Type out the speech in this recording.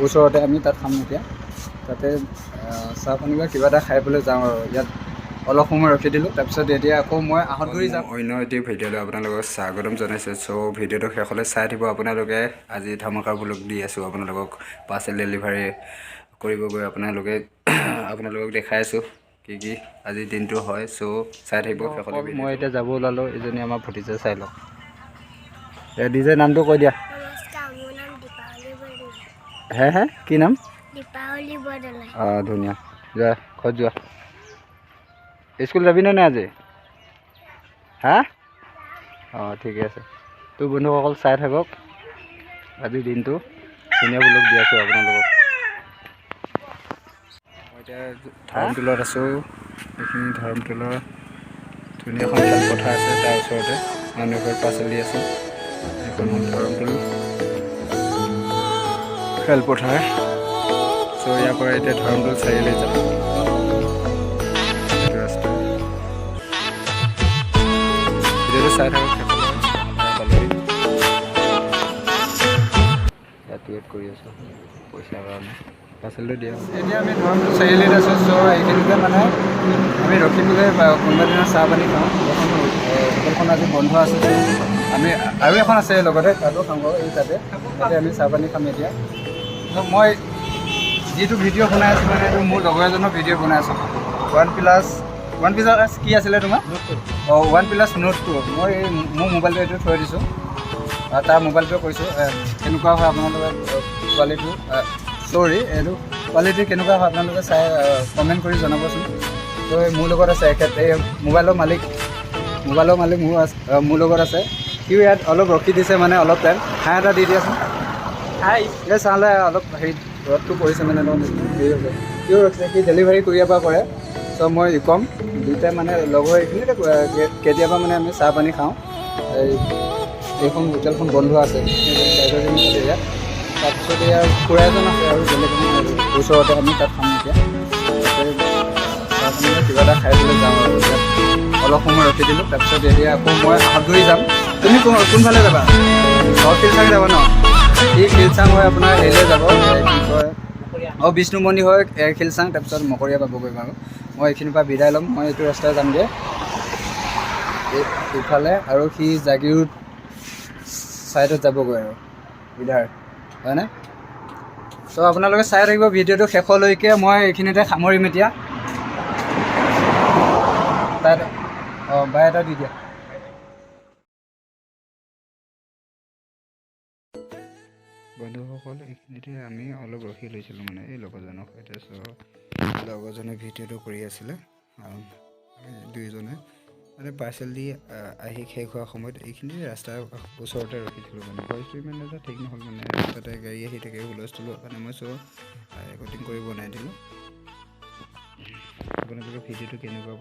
ওচৰতে আমি তাত খাম এতিয়া। তাতে চাহ পানী বা কিবা এটা খাই পেলাই যাওঁ আৰু ইয়াত অলপ সময় ৰখি দিলোঁ। তাৰপিছত এতিয়া আকৌ মই আহঁতগুৰি যাম। অন্য এটি ভিডিঅ'লৈ আপোনালোকক স্বাগতম জনাইছোঁ। চ' ভিডিঅ'টো শেষলৈ চাই থাকিব আপোনালোকে। আজি ধামাকা ব্লগ দি আছোঁ আপোনালোকক। পাৰ্চেল ডেলিভাৰী কৰিব গৈ আপোনালোকক দেখাই আছোঁ কি কি আজিৰ দিনটো হয়। চ' চাই থাকিব শেষলৈ। মই এতিয়া যাব ওলালোঁ। এজনী আমাৰ ভতিজা, চাই লওক। ডিজে, নামটো কৈ দিয়া। নমস্কাৰ, মোৰ নাম দীপাৱলী বৰদলৈ। হে হে, কি নাম? দীপাৱলী বৰদলৈ। অঁ, ধুনীয়া। যোৱা, ঘৰত যোৱা। স্কুল যাবিনে নাই আজি? হা, অঁ, ঠিকে আছে। তো বন্ধুসকল, চাই থাকক আজিৰ দিনটো। ধুনীয়া ব্লগ দি আছোঁ আপোনালোকক। মই এতিয়া ধৰমটোলত আছোঁ। এইখিনি ধৰমটোলৰ ধুনীয়া এখন খেলপথাৰ আছে, তাৰ ওচৰতে মানুহ ঘৰত পাৰ্চেল দি আছোঁ। এইখন হ'ল ধৰমটোল খেলপথাৰ। চ' ইয়াৰ পৰা এতিয়া ধৰমটোল চাৰিআলি যাম। এইটো ৰাস্তা। ভিডিঅ'টো চাই থাকক শেষলৈ। পালোহি। ইয়াত ৱেইট কৰি আছোঁ পইচাৰ কাৰণে, পাৰ্চেলটো দিয়া। এতিয়া আমি ধৰমটোল চাৰিআলিত আছোঁ। চ' এইখিনিতে মানে আমি ৰখি পেলাই বা কোনোবা দিনা চাহ পানী খাওঁ। এখন হোটেলখন আজি বন্ধ আছে। চ' আমি আৰু এখন আছে লগতে, তাতো খাওঁ বাৰু। এই তাতে আমি চাহ পানী খাম এতিয়া। চ' মই যিটো ভিডিঅ' বনাই আছোঁ, মানে এইটো মোৰ লগৰ এজনৰ ভিডিঅ' বনাই আছোঁ। ওৱান প্লাছ কি আছিলে তোমাৰ? অঁ, ওৱান প্লাছ নৰ্ড 2। মই এই মোৰ মোবাইলটো এইটো থৈ দিছোঁ আৰু তাৰ মোবাইলটোৱে কৈছোঁ কেনেকুৱা হয় আপোনালোকে কোৱালিটিটো, চৰি, এইটো কোৱালিটি কেনেকুৱা হয় আপোনালোকে চাই কমেণ্ট কৰি জনাবচোন। ত' এই মোৰ লগত আছে এখেত, এই মোবাইলৰ মালিক মোৰ আছে, মোৰ লগত আছে। সিও ইয়াত অলপ ৰখি দিছে, মানে অলপ টাইম। হাই এটা দি দিয়াচোন। হাই। এই চালে অলপ হেৰি ৰ'দটো পৰিছে, মানে অলপ হেৰি হৈছে। সিও ৰখিছে। সি ডেলিভাৰী কুৰিয়াৰ পৰা কৰে। চ' মই ইকম দুয়োটাই মানে লগ হৈ এইখিনিতে কেতিয়াবা মানে আমি চাহ পানী খাওঁ। এই এইখন হোটেলখন বন্ধ আছে ইয়াত। তাৰপিছত ইয়াৰ খুৰা এজন আছে আৰু বেলেগ এখন ওচৰতে, আমি তাত খাম এতিয়া। তাতে চাহ পানী বা কিবা এটা খাই পেলাই যাওঁ আৰু ইয়াত অলপ সময় ৰখি দিলোঁ। তাৰপিছত এতিয়া আকৌ মই আহঁতগুৰি যাম। তুমি কোনফালে যাবা? অঁ, শিলচাং যাবা ন? সি শিলচাং হৈ আপোনাৰ হেৰিলৈ যাব, এই কি কয়, অঁ, বিষ্ণু মন্দিৰ হৈ শিলচাং, তাৰপিছত মকৰীয়া পাবগৈ বাৰু। মই এইখিনিৰ পৰা বিদায় ল'ম। মই এইটো ৰাস্তাৰে যামগৈ ইফালে আৰু সি জাগিৰোড ছাইডত যাবগৈ আৰু ইধাৰ, হয়নে? চ' আপোনালোকে চাই থাকিব ভিডিঅ'টো শেষলৈকে। মই এইখিনিতে সামৰিম এতিয়া। তাত অঁ, বাই এটা দি দিয়া। বন্ধুসকল, এইখিনিতে আমি অলপ ৰখি লৈছিলোঁ, মানে এই লগৰজনৰ সৈতে। চ' লগৰজনে ভিডিঅ'টো কৰি আছিলে আৰু আমি দুয়োজনে মানে পাৰ্চেল দি আহি শেষ হোৱাৰ সময়ত এইখিনি ৰাস্তাৰ ওচৰতে ৰখিছিলোঁ। মানে ভইচটো ইমান এটা ঠিক নহ'ল, মানে তাতে গাড়ী আহি থাকে, হুলস্থুল হোৱাৰ কাৰণে মই চ' ৰেকৰ্ডিং কৰি বনাই দিলোঁ। আপোনালোকে ভিডিঅ'টো কেনেকুৱা